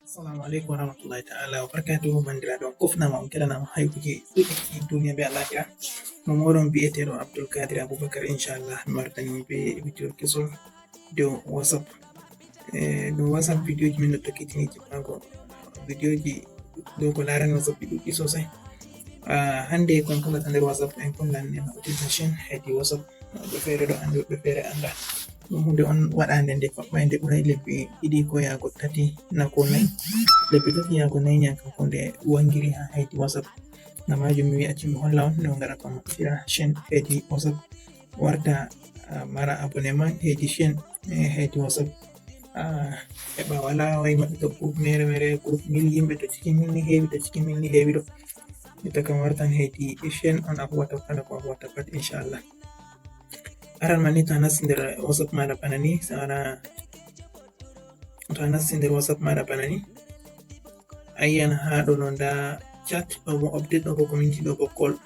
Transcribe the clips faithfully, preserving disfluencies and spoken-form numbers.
Assalamu aleykum warahmatullahi taala wabarakatuhu. Bandiraɓe, on kofnama, on keɗanama haybuji ɗuɗɗi e duniya be alakhira. Mo moɗon biyeteɗo Abdul Kadir Abubakar, inchallah mi wartani on be video kesol dow WhatsApp. E dow WhatsApp videoji min no tokkitini jippago videoji dow ko larani WhatsApp ɗi ɗuɗɗi sosai. Ah, hande kon kolata nder WhatsApp en kon lanne ma utilisation hedi WhatsApp. Woɓɓe feere ɗo andi, woɓɓe feere anda. Ɗum hunde on waɗande nde faɓɓay nde ɓuray lebbi ɗiɗi ko yaago tati na ko nayi. Lebbi tati yaago nayi ñan kan ko nde wangiri ha hedi WhatsApp. Ngam majum mi wi'a acci mi holla on no ngara ko maɓɓitira chaîne hedi WhatsApp. Warta, ah, mara abonnement hedi chaîne, eh, hedi WhatsApp. Ah, heɓa wala way maɓɓita groupe mere mere, groupe mil yimɓe to cikin mil ni heewi, to cikin mil ni heewi ɗo. Ita kam wartan hedi chaîne on a huwata kala ko a huwata pat, inchallah. Aran man ni to a nasti nder WhatsApp maɗa bana ni, sa wara to a nasti nder WhatsApp maɗa bana ni, a yiyan ha ɗo no nda chat ɗo bo update ɗo bo community ɗo bo call.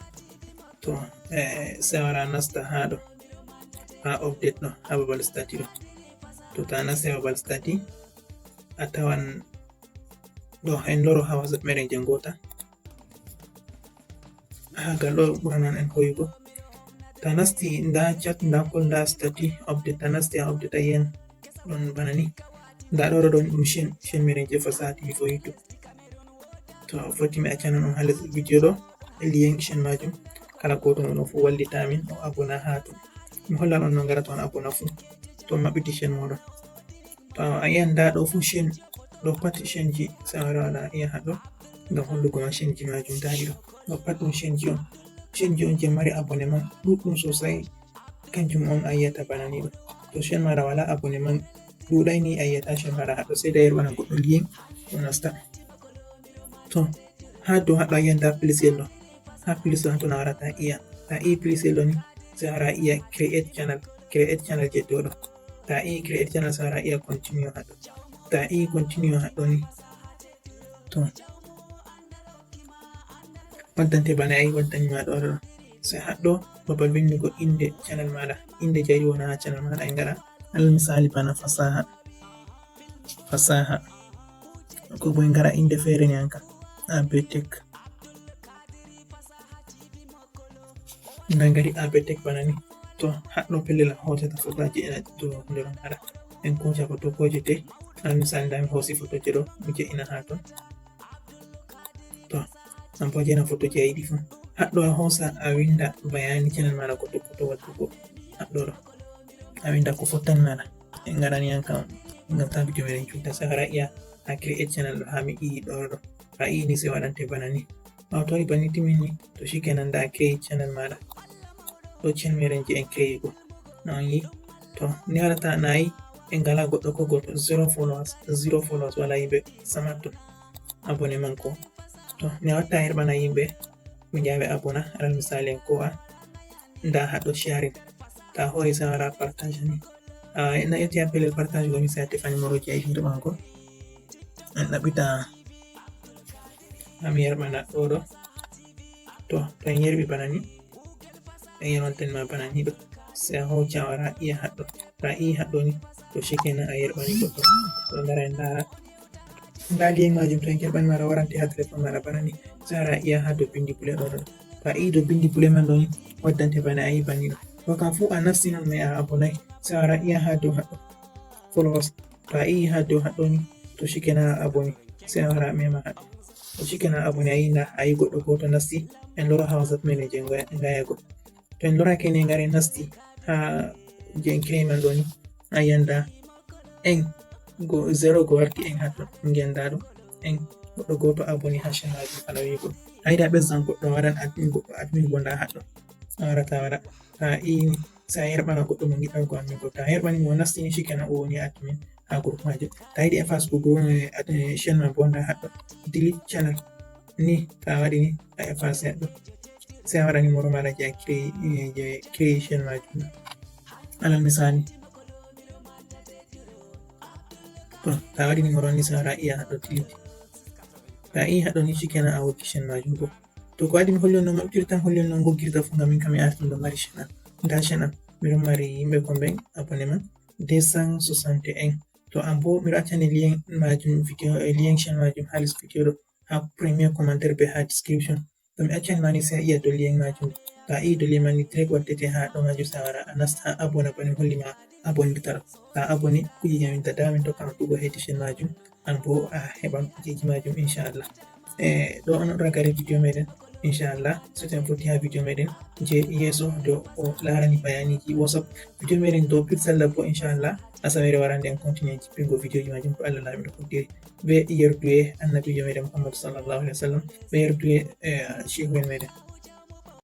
To, eh, sa wara nasta ha ɗo ha update ɗo ha babal statut ɗo. To ta nasti ha babal statut a tawan ɗo en loro ha WhatsApp meɗen je ngota. Ha gal ɗo ɓuranan en hoyugo. Ta nasti nda chat, nda call, nda statut, update. Ta nasti ha update a yiyan ɗon bana ni. Nda ɗo ɗo ɗon ɗum chaîne, chaîne meɗen je fasaha T V for YouTube. To foti mi accanan on ha les video ɗo lien chaîne majum. Kala goto mon on fu wallita min o abona ha ton. Mi hollan on no ngarata on abona fu. To maɓɓiti chaîne moɗon. To a yiyan nda ɗo fu chaîne, ɗo pat chaîne ji, sa wara wala a yiya ha ɗo ngam hollugo ma chaîne ji majum. Nda ɗi ɗo, ɗo pat ɗum chaîne ji on. Chaîne ji on je mari abonnement ɗuɗɗum sosai. Kanjum on a yiyata bana ni ɗo. To chaîne maɗa wala abonnement ɗuɗai ni a yiyata chaîne maɗa ha ɗo, sai da yer bana goɗɗo lien o nasta. To ha dow ha ɗo a yiyan nda plus yellow. Ha plus ɗo ha ton a warata iya. Ta i plus yellow ni sai wara iya create channel. Create channel je dow ɗo. Ta i create channel sai wara iya continue ha ɗo. Ta i continue ha ɗo ni. To waddante bana ai waddani ma ɗo ɗo. Sai ha ɗo babal vindugo inde channel maɗa. Inde jari wona ha channel maɗa e ngara. Alal misali bana fasaha. Fasaha. Ko bo e ngara inde fere ni anka. Abetek. Nda ngari Abetek bana ni. To ha ɗo pellel a hotata fotoji ena to nder on haɗa. En koca foto koje te. Alal misali nda mi hosi fotoje ɗo mi je'ina ha ton. To an bo je'ina fotoji a yiɗi fu. Ha ɗo a hosa a winda bayani channel maɗa ko tokkoto waddugo. Ha ɗo ɗo a winda ko fottani maɗa. En ngaɗani an kam ngam ta video meɗen cuuta, sai wara iya a create channel ɗo ha mi i ɗo ɗo. A i ni sai waɗante bana ni. Ɓawo to waɗi banni timmini, to shikenan nda create channel maɗa. Ɗo channel meɗen je en create go. Na on yi. To ni waɗata na yi en ngala goɗɗo ko goto, zero followers, zero followers, wala yimɓe samatto abonnement ko. To ni watta yerɓana yimɓe ɓe jaɓe abona, alal misali en ko a nda haɗo sharing. Ta hori sai wara partage ni. Ah, en na ƴetti ha pellel partage go ni sai a tefa numéro ji a yiɗi yerɓango. En ɗaɓɓita ha mi yerɓana ɗo ɗo. To, to en yerɓi bana ni. En yerɓanten ma bana ni ɗo. Sai a hoca wara iya haɗɗo. Ta i haɗɗo ni. To shikenan a yerɓani goɗɗo. To ndara en ndara. Nda lien majum to en yerɓani maɗa warante ha téléphone maɗa bana ni. Sai wara iya ha dow bindi bule ɗo ɗo. Ta i dow bindi bule man ɗo ni. Waddante bana a yi bani ɗo. To kam fu a nasti non mai a abonai. Sai wara iya ha dow haɗɗo. Followers. To a i ha dow haɗɗo ni. To shikenan a aboni. Sai a wara a mema haɗɗo. To shikenan a aboni a yi nda a yi goɗɗo goto nasti. En loro ha WhatsApp men e je ngaya go. To en lorake ni ngare nasti ha je en créé man ɗo ni. A yanda en go zero go warti en ha ton. Ngenda ɗo en goɗɗo goto aboni ha chaîne majum kala wigo. A yiɗa ɓesdan goɗɗo waɗan admin goɗɗo admin go nda haɗɗo. A warata waɗa. Ta i ni sai a yerɓana goɗɗo mo giɗɗa go admin go. Ta yerɓani mo nasti ni shikenan o woni admin ha groupe majum. Ta yiɗi efface go go, eh, ad-, eh, chaîne ma bo nda haɗɗo. Delete channel. Ni ta waɗi ni a efface haɗɗo. Sai a waɗa numéro maɗa je a créé, eh, je créé chaîne majum. Alal misali. To ta waɗi numéro ni sai a wara iya haɗɗo delete. Ta i haɗɗo ni shikenan a wokki chaîne majum go. To ko waɗi mi holli on no maɓɓitirta, mi holli on no goggirta fu ngam min kam mi arti miɗo mari chaîne am. Nda chaîne am. Miɗo mari yimɓe ko mben abonnement deux cent soixante et un. To an bo miɗo accani lien majum video, eh, lien chaîne majum ha les video ɗo, ha premier commentaire be ha description. To mi accani mani sai yiya do lien majum. To a yi do lien mani direct waddete ha ɗo majum, sai a wara a nasta ha abonné bani holli ma abonné tara. To a abonné kujeji amin ta damin tokka ɗugo hedi chaîne majum. An bo a heɓan kujeji majum inchallah. E ɗo on ragare video meɗen inchallah. Soten foti ha video meɗen je yeso do o larani bayaniji WhatsApp. Video meɗen do pixel labbo inchallah. Asamere warande en continue jippingo videoji majum ko Allah lamiɗo koddiri. Be yerduye annabijo meɗen Muhammad sallallahu alaihi wasallam. Be yerduye, eh, shehu en meɗen.